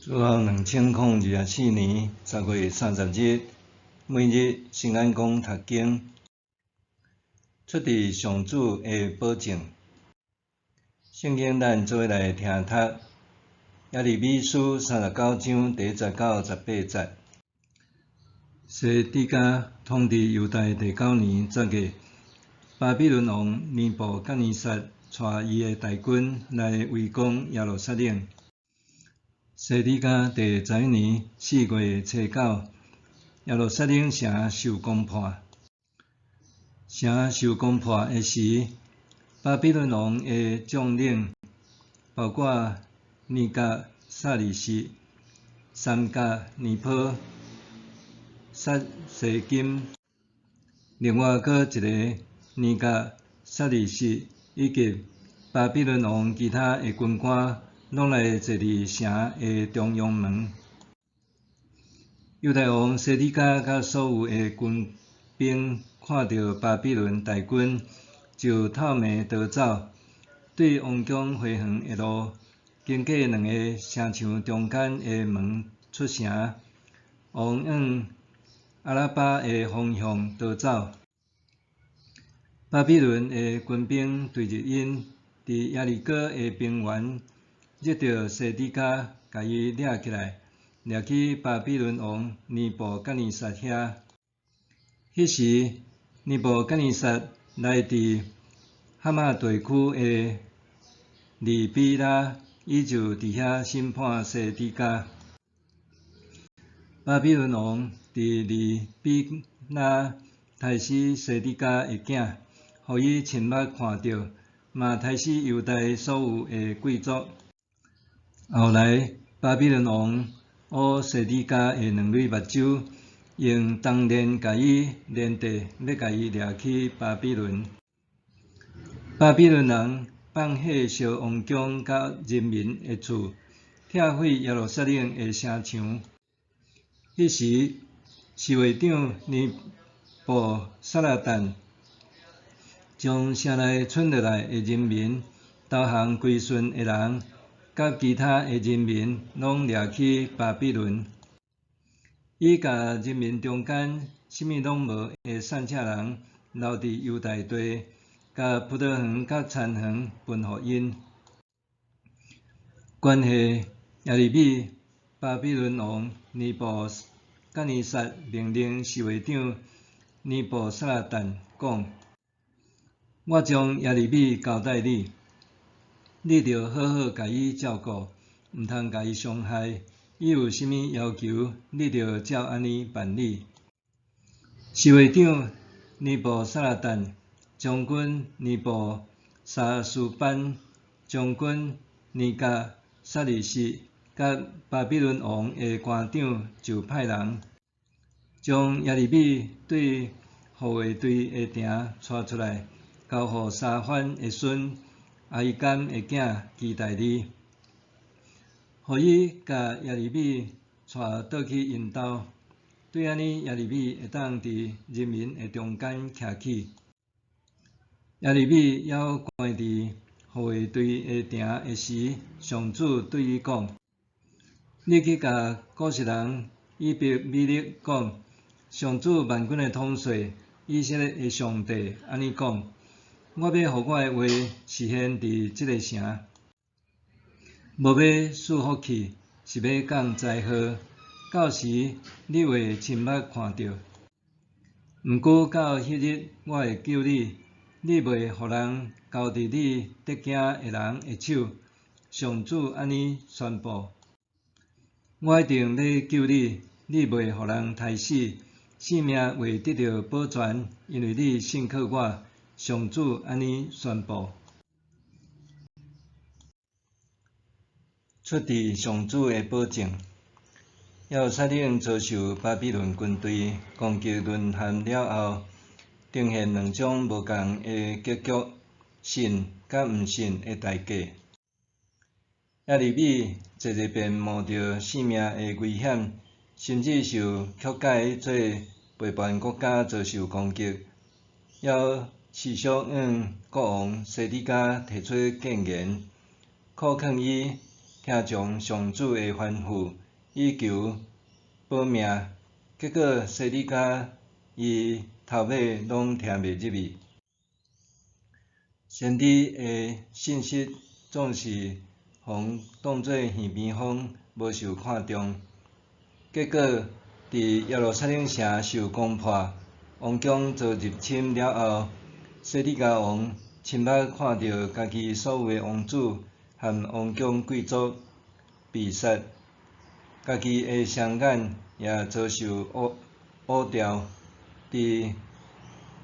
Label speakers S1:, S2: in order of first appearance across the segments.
S1: 主後2024年10月30日，每日聖安講讀經，出佇上主的保證。聖經咱做伙來聽讀耶利米書39章第1節到18節。西底家統治猶大第九年10月，巴比倫王尼布甲尼撒帶伊的大軍來圍攻耶路撒冷。西底家第11年4月初9，耶路撒冷城受攻破。城受攻破的時，巴比倫王的將領，包括尼甲撒利實、三甲尼波、撒西金，另外閣一个尼甲撒利實，以及巴比倫王其他的軍官，攏來坐佇城的中央門。猶大王西底家佮所有的軍兵看著巴比倫大軍，就透暝逃走，對王宮花園的路，經過兩个城牆中間的門出城，往向阿拉巴的方向逃走。巴比倫的軍兵追入𪜶，佇耶利哥的平原，入著西底家，共伊掠起來，掠去巴比倫王尼布甲尼撒遐。彼時，尼布甲尼撒來佇哈馬地區的利比拉，伊就佇遐審判西底家。巴比倫王佇利比拉刣死西底家的囝，予伊親目看著，嘛刣死猶大所有的貴族。後來，巴比倫王挖西底家的兩蕊目睭，用銅鏈共伊連綴，欲共伊掠去巴比倫。巴比倫人放火燒王宮佮人民的厝，拆毀耶路撒冷的城牆。彼時，侍衛長尼布撒拉旦將城內賰落來的人民、投降歸順的人，佮其他的人民，攏掠去巴比倫。伊共人民中間啥物攏無的散赤人留佇猶大地，共葡萄園佮田園分予𪜶。關係耶利米，巴比倫王尼布甲尼撒命令侍衛長尼布撒拉旦講：我將耶利米交代你，你著好好共伊照顧，毋通共伊傷害。伊有啥物要求，你著照按呢辦理。侍衛長尼布撒拉旦、將軍尼布沙斯班、將軍尼甲撒利實佮巴比倫王的官長就派人將耶利米對護衛隊的埕帶出來，交予沙番的孫亞希甘的囝基大利，予伊共耶利米帶倒去𪜶兜，對按呢耶利米會當佇人民的中間徛起。耶利米猶關佇護衛隊的埕的時，上主對伊講：你去共古實人以伯美勒講，上主萬軍的統帥以色列的上帝按呢講：我欲予我的話實現佇這个城，無欲賜福氣，是欲降災禍。到時你會親目看著。毋過到彼日，我會救你，你袂予人交佇你得驚的人的手。上主按呢宣布。我一定欲救你，你袂予人刣死，性命會得著保全，因為你信靠我。上主按呢宣布。出佇上主的保證。耶路撒冷遭受巴比倫軍隊攻擊淪陷了後，呈現兩種無仝的結局：信佮毋信的代價。耶利米濟濟遍冒著性命的危險，甚至受曲解做背叛國家遭受攻擊，猶持續向國王西底家提出建言，苦勸伊。聽從上主的吩咐，以求保命。結果西底家伊頭尾攏聽袂入去。先知的信息總是予當做耳邊風，無受看重。結果佇耶路撒冷城受攻破，王宮遭入侵了後，西底家王親目看著家己所有的王子和王宮貴族被殺，家己的雙眼也遭受挖掉，佇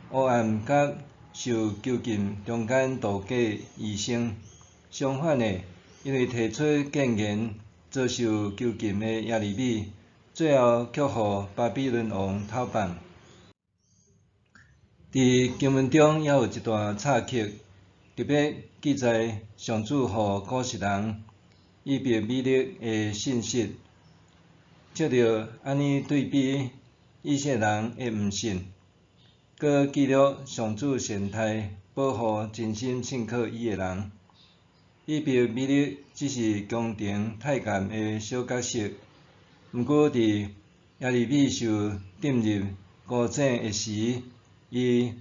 S1: 黑暗佮受囚禁中間度過餘生。相反的，因為提出建言遭受囚禁的耶利米，最後卻予巴比倫王討放。佇經文中猶有一段插曲，特別記載上主予古實人以伯美勒的信實，藉著按呢對比以色列人的毋信，閣記錄上主善待保護真心信靠伊的人。以伯美勒只是宮廷太監的小角色，毋過佇耶利米受浸入孤井的時，伊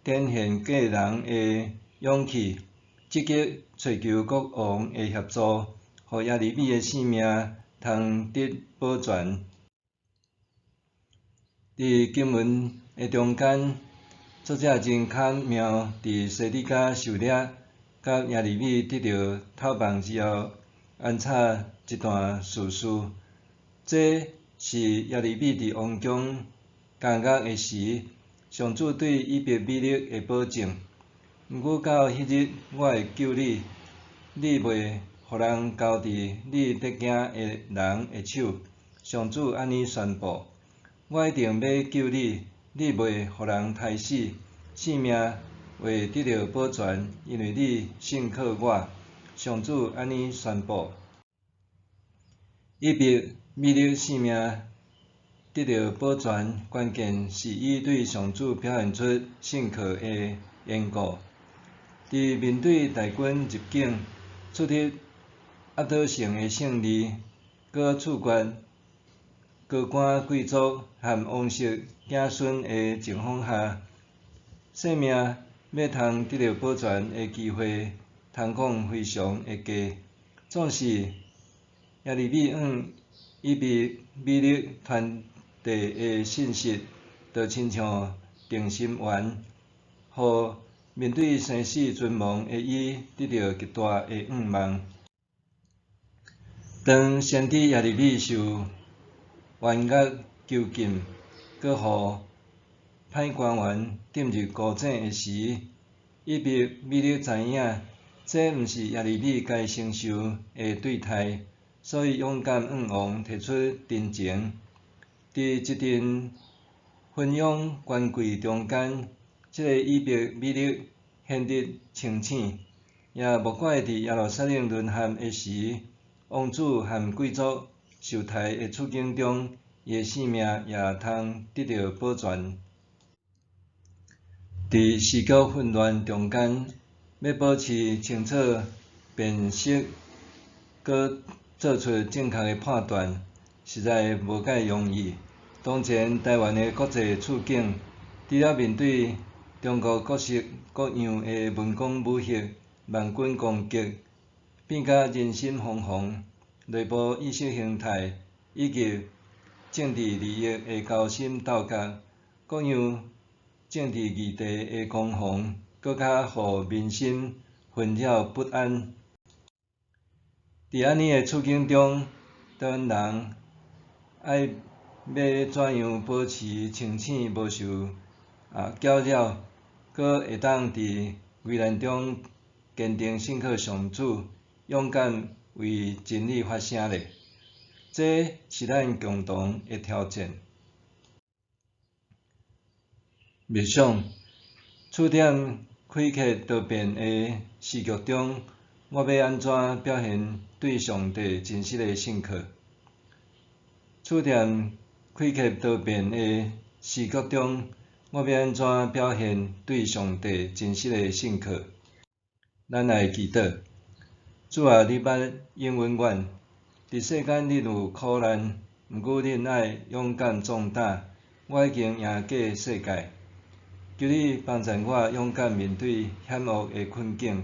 S1: 展現過人的勇氣，積極尋求國王的協助，予耶利米的性命通得保全。佇經文的中間，作者真巧妙佇西底家受掠，佮耶利米得著討放之後，安插一段敘事。這是耶利米佇王宮監獄的時，上主對以伯美勒的保證。毋過到彼日，我會救你，你袂予人交佇你得驚的人的手。上主按呢宣布：我一定欲救你，你袂予人刣死，性命會得著保全，因為你信靠我。上主按呢宣布。以伯美勒性命得著保全，關鍵是伊對上主表現出信靠的緣故。佇面對大軍入境、取得壓倒性的勝利，閣處決高官貴族和王室子孫的情況下，性命欲通得著保全的機會，通講非常的低。總是耶利米向以伯美勒傳遞的信息，就親像定心丸，予面對生死存亡的伊得著極大的向望。當先知耶利米受冤獄囚禁，閣予歹官員浸入孤井的時，以伯美勒知影，這毋是耶利米該承受的對待，所以勇敢向王提出陳情。佇一陣紛擁權貴中間，這个以伯美勒顯得清醒，也莫怪佇耶路撒冷淪陷的時，王子和貴族受刣的處境中，伊的性命也通得著保全。佇時局混亂中間，欲保持清楚辨識，閣做出正確的判斷，實在無蓋容易。當前台灣的國際處境，除了面對中國各式各樣的文攻武嚇、網軍攻擊，變甲人心惶惶，內部意識形態以及政治利益的勾心鬥角，各樣政治議題的攻防，閣較予民心紛擾不安。佇按呢的處境中，台灣人愛欲怎樣保持清醒，無受攪擾，閣會當佇危難中堅定信靠上主，勇敢為真理發聲咧？這是咱共同的挑戰。默想，處踮詭譎多變的時局中，我欲按怎表現對上帝真實的信靠？處踮詭譎多變的時局中，我欲按怎表現對上帝真實的信靠？咱來祈禱，主啊，你捌應允阮，佇世間恁有苦難，毋過恁愛勇敢壯膽，我已經贏過世界。求你幫助我勇敢面對險惡的困境，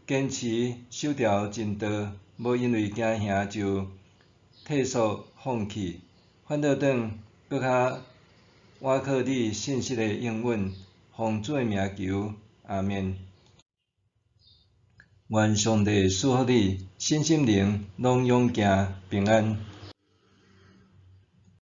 S1: 堅持守牢真道，無因為驚嚇就退縮放棄，反倒轉閣較倚靠你信實的應允，奉主的名求，阿們。願上帝賜福你，身心靈攏勇健平安。